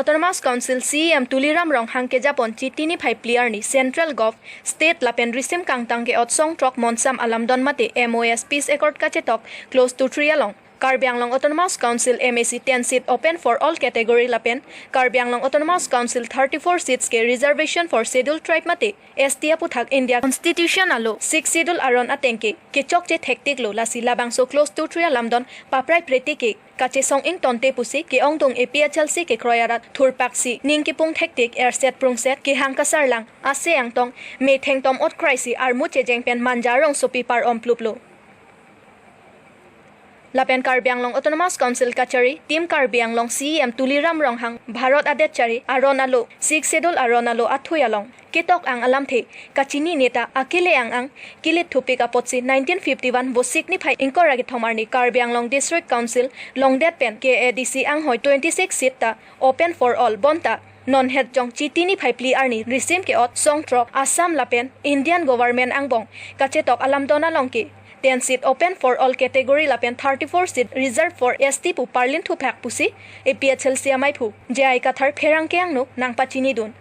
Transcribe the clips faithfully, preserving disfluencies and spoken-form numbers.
Autonomous Council C E M Tuliram Ronghang kejapon Chiti niphai phli arni Central Gov, State lapen risim kangtang ke-ot song throk monsam alamdon mate M O S Peace Accord kachetok clause two three along Karbi Anglong Autonomous Council M A C ten seat open for all category lapen Karbi Anglong Autonomous Council thirty-four seats ke reservation for Scheduled Tribe mate S T aputhak India Constitution alo Sixth Schedule aron ateng ke kechokche thektiklo, lasi labangso clause two three alamdon paprai prete ke kachesong ingtonte pusi ke-ongdung A P H L C kekroi arat thurpaksi ning kipung thektik, erset prungset, kehang kasarlang, ase angtong, metheng tom ot kraisi armu chejeng pen Manja rongsopi par-om pluplo. Lapen Karbi Anglong Autonomous Council kachari, Team Karbi Anglong C E M Tuliram Ronghang Bharat adet chari aron alo, Sixth Schedule aron alo athui along ketok-ang alamthe kachini neta akele ang-ang kilit thupik apotsi nineteen fifty-one Vosik niphai ingkoi ra kethom arni Karbi Anglong District Council longdet pen K A D C anghoi twenty-six seat ta open for all bonta non hetjong Chiti niphai phli arni risim ke-ot song throk Assam lapen Indian Government angbong kachetok alamdon along ke ten seat open for all category lapen thirty-four seat reserved for S T pu parlin thuphak pusi A P H L C amaiphu J I Kathar pherangke angno nangpachinidun.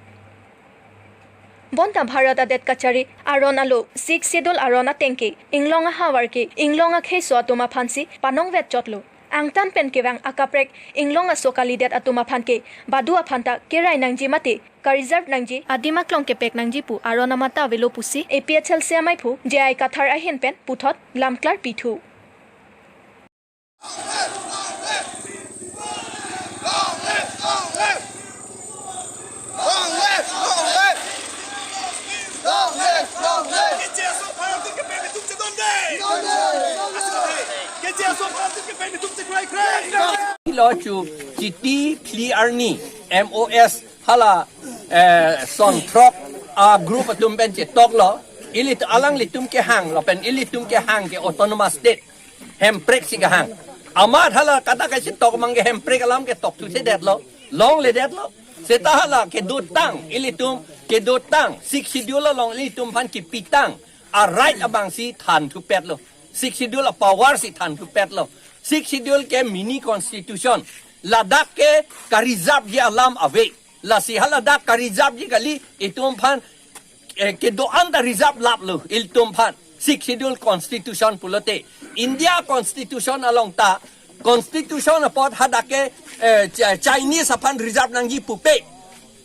Bonta Bharat adet kachari aron alo Sixth Schedule aron ateng ke inglong ahavar ke inglong akheiso atum aphansi panongvet chotlo. Angtan pen kevang akaprek inglong aso kalidet atum aphan ke badu aphan ta kerai nangji mate ka-reserve nangji, adim aklong kepek nangji pu aron amatha avelo pusi A P H L C amaiphu J I Kathar ahin pen puthot lamklar pithu. Lo chu Chiti phli arni M O S hala, eh, song throk a-group atum pen chetoklo, ili alanglitum kehang lapen ilitum kehang ke autonomous state hemprek si kehang. Amat hala kata kachetok mang ke hemprek alam ketok thuthedetlo, longledetlo. Seta hala kedotang, ilitum kedotang Sixth Schedule along ilitum aphan kipitang a-right abangsi than thupetlo. Sixth Schedule a-power si than thupetlo. Sixth Schedule ke mini constitution. Ladak ke ka-reserve-ji alam ave. Lasi haladak ka-reserve-ji kali, itum aphan, eh, kedo-an ta reserve laplo ilitum aphan. Sixth Schedule constitution pulote. India constitution along ta, constitution apot hadak ke, eh, Chi-, Chinese aphan reserve nangji pupe,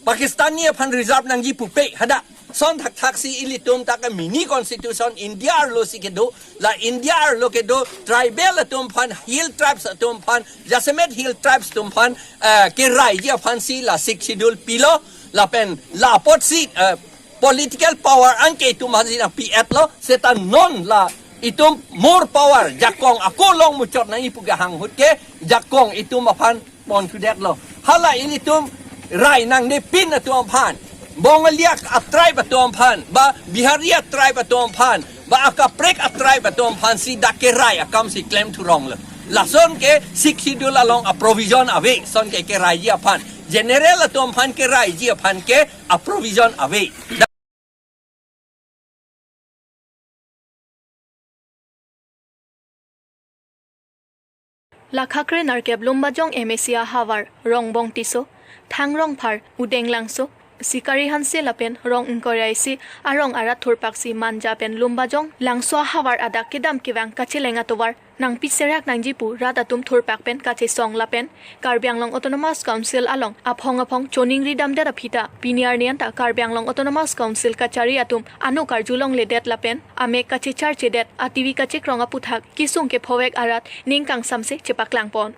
Pakistani aphan reserve nangji pupe, hadak. Son thakthak si ilitum ta ke mini constitution India arlo si kedo, la India arlo kedo tribal atum aphan, hill tribes atum aphan, jasemet hill tribes atum aphan, eh, keraiji aphansi la Sixth Schedule pilo, lapen la apotsi, eh, political power anke itum aphansi nangpi-etlo, seta non la itum more power, jakong ako long muchot nangji pu kehang ahut ke, jakong itum aphan pon thudetlo. Hala ilitum rai nangnepin atum aphan, Bongalia a-tribe atum aphan, ba Bihari a-tribe atum aphan, ba akaprek a-tribe atum aphansi dak kerai akam si klem thuronglo. Lason ke Sixth Schedule along a-provision ave, son ke keraiji aphan. General atum aphan keraiji aphan ke a-provision ave. Lakha kre nerkep Lumbajong M A C ahavar Rongbong Tisso, Thang Rongphar, Udeng Langso, Sikari Hanse lapen rong ingkoi ra isi arong arat thurpaksi Manja pen Lumbajong Langso ahavar adak kedam kevang kacheleng atovar nangpiserak nangji pu rat atum thurpak pen kachesong lapen Karbi Anglong Autonomous Council along aphong aphong choningri damdet aphi ta pini arni anta Karbi Anglong Autonomous Council kachari atum ano karjulongledet lapen amek kachecharchedet, a-T V kachekrong aputhak kesung kephovek arat ning kangsamse chepaklangpon.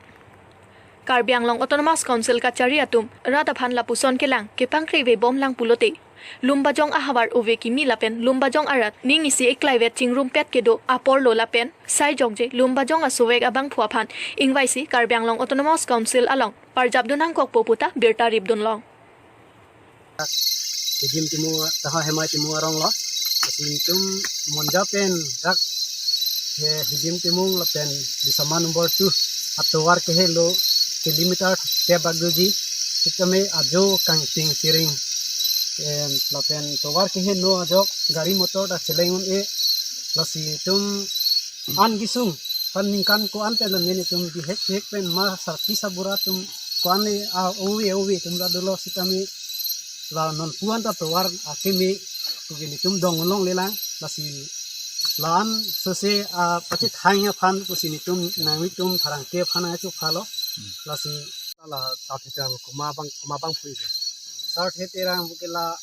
Karbi Anglong Autonomous Council kachari atum rat aphan lapuson kelang kepangkrevebomlang pulote, Lumbajong ahavar ove kimi lapen Lumbajong arat ning isi eklaivet chingrumpet kedo aporlo lapen sai jokje Lumbajong asovek abangphu aphan ingvaisi Karbi Anglong Autonomous Council along parjapdun nangkokpo puta birta ripdunlong. Hidim Timung, taha Hemai Timung arong lo. Lasi itum Manja pen dak he Hidim Timung lapen Bisama number two atovar kehelo kilometer tep bagdoji. Sitame ajo kangting siring, em, lapen tovar keheno ajok gari motor ta cheleng un-e. Lasi itum an kesung, pan ningkan ko-an pen lamen itum bihek bihek pen ma sarpi sabura atum Ko-an ni, ah, ove ove atum ta dolo sitame la non pu-an ta tovar akeme puke netum dong longle lang, lasi la-an sese, ah, pachethang aphan pusi netum nangtum pherangke aphan nangchok phalo, lasi la Sarthe Terang komat abang, komat abang phui ke. Sarthe Terang puke la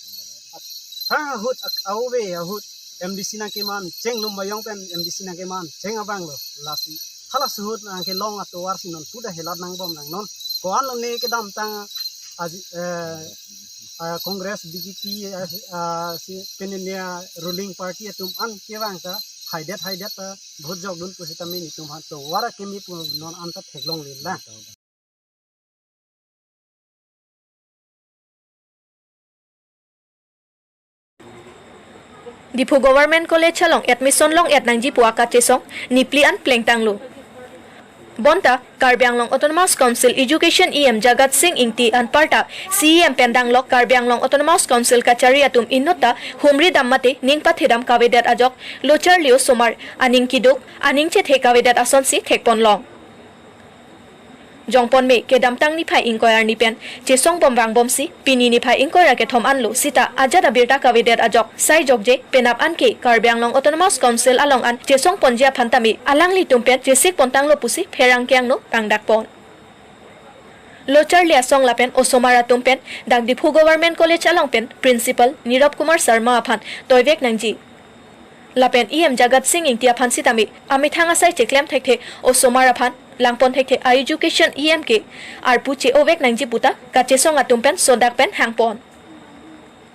aphrang ahut ak-, ove ahut M D C nangkeman cheng, Lumbajong pen M D C nangkeman cheng abang lo, lasi hala ahut nangkelong atovar si non pu ta helat nangbom nang non. Ko-an lo ne kedamtang aji, eh, ah, Congress, B J P, eh, ah, si penenia ruling party atum an kevang ta haidet haidet ta vote jokdun pusitame netum aphan tovar akeme pu non an ta theklongle lang. Diphu Government College along admission long-et nangji pu akachesong nipli an plengtanglo. Bonta Karbi Anglong Autonomous Council Education E M Jagat Sing Ingti anparta C E M pen danglok Karbi Anglong Autonomous Council kachari atum inutta humri dam mate ning pathedam kavedet ajok lo charli osomar aning kiduk aning chethe kavedet asonsi thekponlong. Jongpon me kedamtang niphai ingkoi arni pen chesong bom vangbomsi pini niphai ingkoi ra kethom anlo sita ajat abirta kavedet ajok sai jokje penap anke Karbi Anglong Autonomous Council along an chesong ponji aphan tame alanglitum pen chesik pontanglo pusi pherangke angno pangdakpon. Lo charli asong lapen osomar atum pen dak Diphu Government College along pen Principal Nirab Kumar Sharma aphan toivek nangji. Lapen E M Jagat Sing Ingti aphan sitame amethang asai cheklem thekthe, osomar aphan langpon thekthe, a-education E M ke arpu che-ovek nangji puta kachesong atum pen sodak pen hangpon.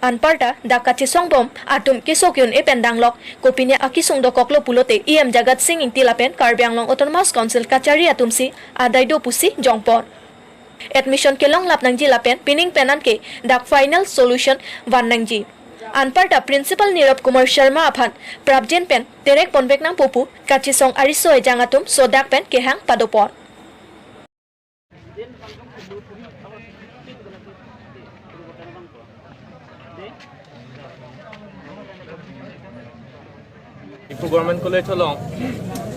Anparta dak kachesong bom atum kesok un-e pen danglok, kopine akesung dokoklo pulote E M Jagat Sing Ingti lapen Karbi Anglong Autonomous Council kachari atumsi adai do pusi jongpon. Admission kelonglap nangji lapen pining pen anke dak final solution van nangji. Anparta Principal Nirab Kumar Sharma aphan prapjin pen terek ponvek nangpo pu kachesong ariso ejang atum sodak pen kehang padopon. Diphu Government College along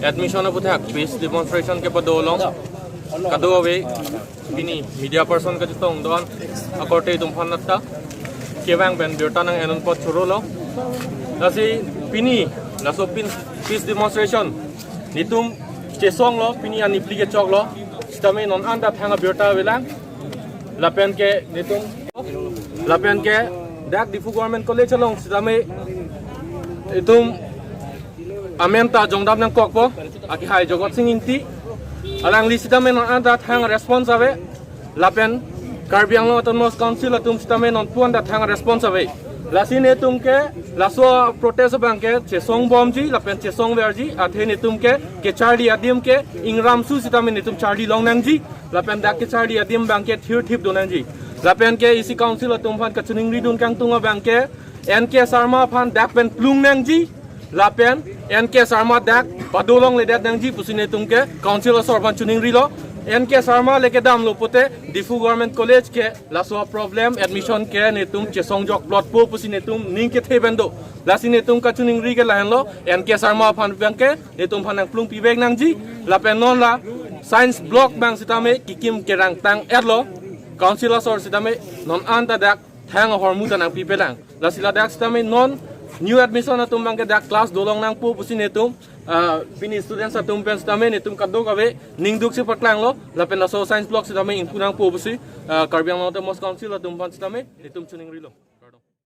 admission aputhak peace demonstration kepado along kadokave pini media person kachetong do-an akorte itumphan natta kevang pen birta nang-en apot chorolo. Lasi pini laso pin peace demonstration netum chesonglo, pini anipli kechoklo. Sitame non anta thang abirta avelang. Lapen ke netum, lapen ke dak Diphu Government College along sitame itum amen ta jongdam nangkokpo, akehai Jagat Sing Ingti. Alangli sitame non anta thang response ave. Lapen Karbi Anglong Autonomous Council atum sitame non pu anta thang response ave. Lasi netum ke laso protest abang ke chesong bomji lapen chesong verji, athe netum ke kecharli adim ke ingram su sitame netum charli long nangji. Lapen dak kecharli adim abang ke thirthip do nangji. Lapen ke isi council atum aphan kachiningri dun kangtung abang ke N K Sharma aphan dak pen plung nangji. Lapen N K Sharma dak pado longledet nangji pusi netum ke council asor aphan chiningrilo. N K Sharma le kedamlo pote Diphu Government College ke laso problem admission ke netum chesong jokplotpo pusi netum ning kethe pen do. Lasi netum kachiningri ke lahenlo, N K Sharma aphan abang ke netum aphan nangplung pivek nangji. Lapen non la science block abang sitame kikim kerangtang-etlo. Council asor sitame non anta dak thang ahormu ta nangpipelang. Lasi ladak sitame non new admission atum abang ke dak class dolong nangpo pusi netum, ah, pini students atum pen sitame netum kadokave ningduk si paklanglo. Lapen laso science block sitame ingpu nangpo pusi, ah, Karbi Anglong Autonomous Council atum aphan sitame netum chiningrilo.